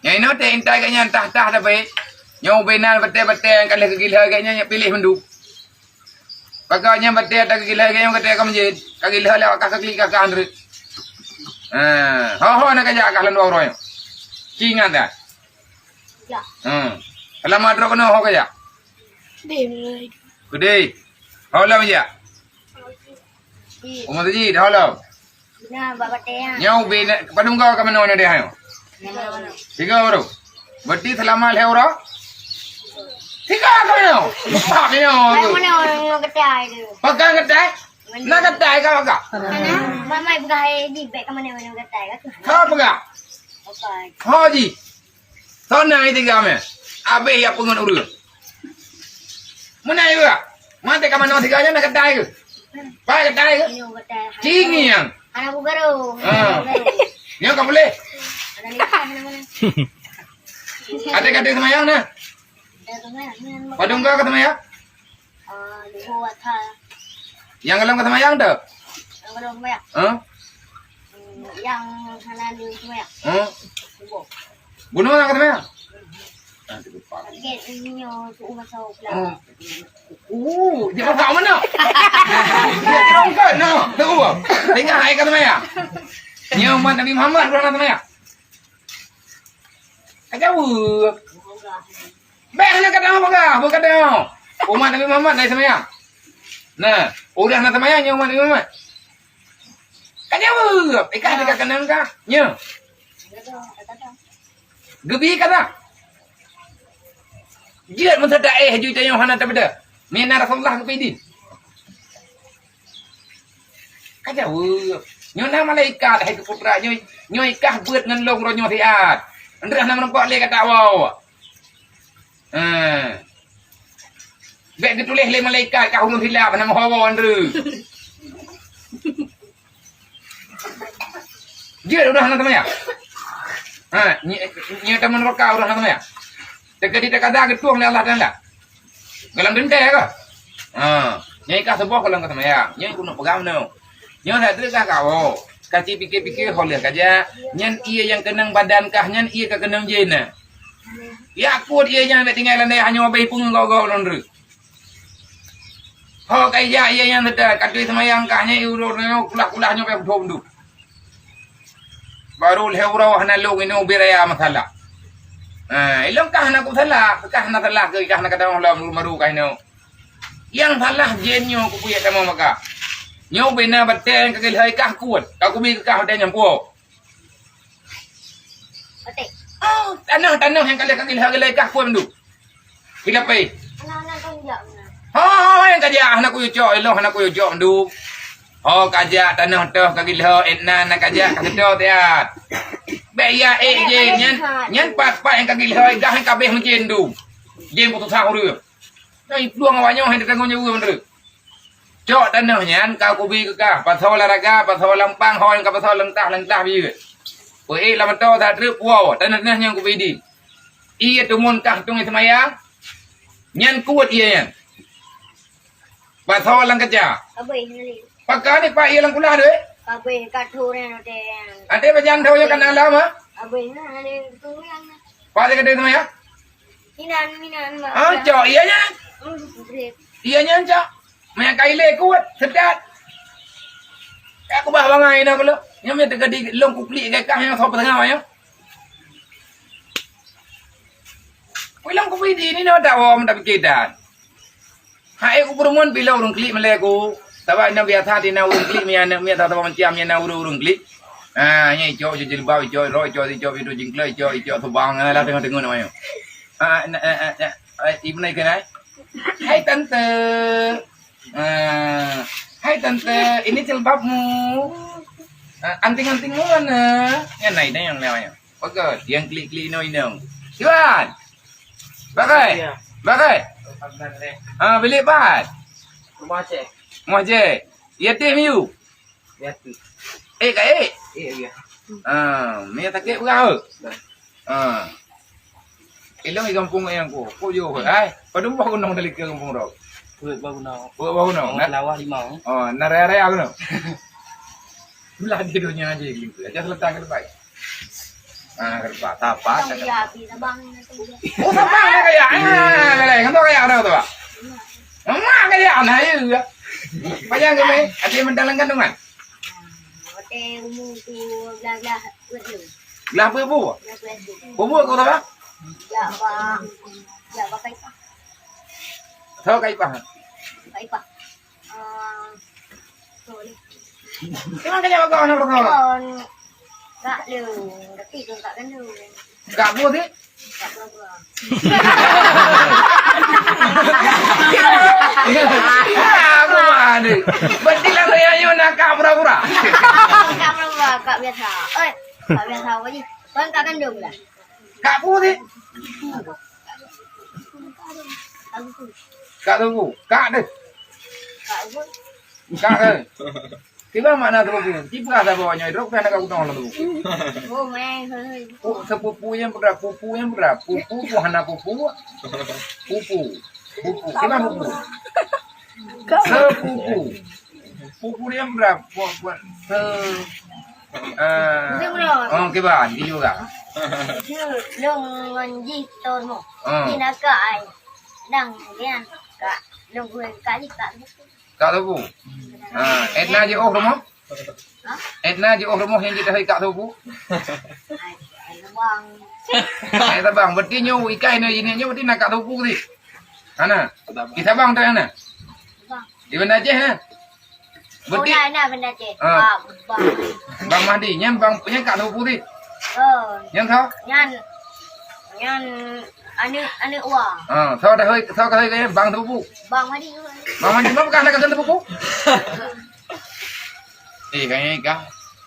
Nyang inoe teuh intai geuh nyan tah-tah tapi. Nyoe ubena batèe-batèe nyang ka lheueh geugila geuh nyan, nyan piléh mandum. Pakon nyang batèe ta geugila geuh nyan ka teuka meujeuet. Ka gila lewat ka sakli ka ka andreuk. Ha, ho-ho na kajak ka lôn dua uroe. Ci ingat dah. Ya. Hmm. Lama droe keunoe ho kajak? Deh, mulai. Kudeh. Ho lom jak? Di. Umur tujuh dah ho lom. Nah, bak batèe nyan. Nyoe ubé na, padum go ka manoe nyoe deh nyoe? Nyang mana-mana. Tiga baru. Berarti selama lhèe uroe? Tiga ka manoe. Empat manoe. Mana-mana orang nyoe getai tu. Pakai getai? Mana? Na getai ka pakai? Mana? Mamai peugah, eh, di bèk ka mana-mana getai ka tu. Ka peugah? Pakai. Ho ji. Soe na nyang tiga mè? Abéh ya peungon ureueng. Meunan juga. Maté ka manoe tiga nyan na getai keuh? Pai getai keuh? Inoe getai. Cingi nyang. Anak bubaru. Ha. Nyoe ka boleh. Ada nikah mana-mana. Até-até seumayang na. Ada seumayang. Padum ka seumayang? Ah, Luhur Adha. Nyang galom ka seumayang teuh? Nyang galom seumayang. Hah? Hmm, nyang hana lé seumayang. Hah? Subuh. Bunoe nyang ka seumayang? Ah, teupeue. Target nyoe suruh masuk kelas. Oh. Oh, dia masak mana? Dia terangkat, nah. Tahu. Tengah hai ka seumayang. Nyoe umat Nabi Muhammad bunoe na seumayang. Ka jaweueb. Bèk hana kadang peugah, peugah kadang. Umat Nabi Muhammad na seumayang. Nah, ureueng na seumayang nyoe umat Nabi Muhammad. Ka jaweueb, ikah dekat kanan kah? Nyoe. Geubi kata. Jeuet meusadak éh ju tanyoe hana tabeda. Mina Rasulullah keu pidin. Ka jaweueb. Nyoe na malaikat, hai keu putra nyoe, nyoe kah beuet ngon lôn uroe nyoe siat. Ndreuh na meureumpok lé gata woe. Ha. Bèk geutuléh lé malaikat kah ulôn silap hana meuho woe ndreuh. Jeuet udah hana teumaya. Ha, nyoe, nyoe tamong neuraka udah hana teumaya. Teuka di teuka geutueng lé Allah Taala. Gohlom teuntèe ka? Ha, nyoe ka suboh gohlom ka seumayang. Nyoe keuneuk peugah meunoe. Nyoe that treuk kah kawoe. Ka ci pike-pike ho lheueh ka jak. Nyan ié nyang keunong badan kah, nyan ié ka keunong jén na. Ya kuet ié nyan bèk tinggai lam dayah nyoe, abéh peungeuh goe-goe lôn reuek. Ho ka ijak ié nyan seutôt, ka tui seumayang kah nyan, ié uroe nyoe kulah-kulah nyoe bèk peuthom duek. Baru lhèe uroe hana lôn inoe ubé raya masalah. Ha, ilôn kah hana kusalah, kah hana salah keu kah hana kadang lom maru kah inoe. Nyang salah jén nyoe kupeue tamong maka. Nyoe ubé na batèe nyang ka geulhôi kah kuet, ka kubi keu kah batèe nyan puwoe. Batèe. Oh, tanoh-tanoh nyang ka lheueh ka geulhôi kah kuet mandum. Kilapai. Anak-anak kan jak mana? Ho, ho, ho, nyang ka jak, hana kuyue cok, ilôn hana kuyue cok mandum. Ho, ka jak tanoh toh ka geulhôi, étna na ka jak ka seutôt siat. Bèk ya ék jén nyan, nyan pat-pat nyang ka geulhôi, gah nyang ka abéh meucén mandum. Jén peususah ureueng. Nyoe iplueng awak nyoe hai teutanggong jaweueb meunurot. Cok tanoh nyan ka kubi keu kah, pasoe lam raga, pasoe lam pang, ho nyang ka pasoe lam tah, lam tah biyeu. Peuék lam moto that treuk puwoe, tanoh-tanoh nyan kubi di. Ié teumon kah tueng seumayang, nyan kuet ié nyan. Pasoe lam kaca. Abéh nyan. Pakai ni pak ié lam kulah deh. Abéh ka thu nyan deh. Ade bajan thu nyan kan alam ha? Abéh nyan, nyan tu nyan. Pak dia kata seumayang? Inan, inan, mak. Ah, cok, iya nyan. Hmm, break. Iya nyan, cok. Maya kai lé kuat, sedat. Ka kubah bangai na keulo. Nyang meuteugah di long kuklik ke kah nyang soe peutengah nyoe. Wei long kupi di ni na dak wom dak piké dan. Hai ku peureumeun bila ureueng klik melek ku. Sabab nyoe biasa di na ureueng klik mia aneuk miet atau macam mia na ureueng-ureueng klik. Ha, nyan icok, icok jilbab, icok rok, icok, icok pintu jingklek, icok, icok subang, alah, teungoh-teungoh namanya. Ah, na, ah, ah, ah, ah, ibu naik kenai. Hai tante. Ah, hai tante, ini jilbabmu. Ah, anting-antingmu mana? Yang naik dah yang namanya. Bagus, yang klik-klik inong-inong. Iwan. Bagai. Iya. Bagai. Ah, bilik pat. Rumah Aceh. Rumah Aceh. Yatim you. Ya tu. Eh, ka eh. Eh, ya. Ah, mie sakit berapa? Nah. Ah. Ilong di kampung yang ku. Ku jauh, ai. Padum bah gunung dari ke kampung rau. Peuet bah gunung. Peuet bah gunung. Oh, nah. Lawah limau. Oh, nah raya-raya gunung. Belah di dunia aja gitu. Aja seletang ke depan. Ah, ke depan. Tapa. Tong ya, api tabang. Oh, tabang dah kaya. Ah, dah, dah. Kan tu kaya dah tu, Pak. Mama kaya anak ya. Payah ke mai? Ada mentang kandungan. Watèe umu tu glah-glah peuet lôn. Glah peuet bu? Glah peuet bu. Bu bu kau tahu? Jak bak, jak bak Kaipah. Tahu Kaipah? Kaipah. Ah, sorry. Cuma kena bawa anak kau. Kon, kak lôn, tapi tu kak kandung. Kak bu sih? Aku mana? Berarti lah saya nyoe nak kak pura-pura. Kak pura-pura, kak biasa. Oi, kak biasa apa ni? Kan kak kandung dah. Kak bu ni? Kak tunggu. Kak deh. Kak bu. Kak kan? Kiban makna sepupu? Kiban saboh nyoe drop kan ka kutong lom sepupu. Oh, meh, hei. Oh, sepupu nyang peugah, pupu nyang peugah. Pupu, pu hana pupu. Pupu. Pupu. Kiban pupu? Sepupu. Pupu nyang peugah. Pu, pu, se, eh, oh, kiban, di juga. Long ngon jih tor mo. Hmm. Di nak ai. Dang, lian, kak. Long gue kak ni, kak. Kak Teungku. Ha, Edna jiôh rumoh? Hah? Edna jiôh rumoh nyang jiteuhôi Kak Teungku? Ai, ai, Sabang. Ai, Sabang. Berarti nyoe ikai nyoe, nyoe berarti na Kak Teungku tadi. Hana? Di Sabang tadi hana? Sabang. Di Banda Aceh, ha? Oh, berarti na, na Banda Aceh. Ah. Bang, Bang. Bang Mahdi. Nyan Bang, nyan Kak Teungku tadi. Oh. Nyan tho? Nyan, nyan aneuk, aneuk wa. Ah, tho dah hôi, tho ka hôi Bang Teungku. Bang Mahdi. Bang Mahdi, kenapa kah nak kata Teungku? Eh, kayaknya kah?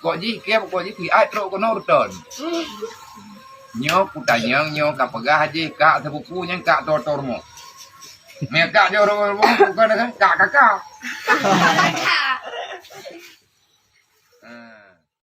Kok jih kiep, kok jih siat trok keunoe reutôn. Nyoe kutanyong, nyoe ka peugah jih kak seupupu nyang kak tor-tor mo. Meukat jih ureueng-ureueng bukan kan kak kakak. Ha.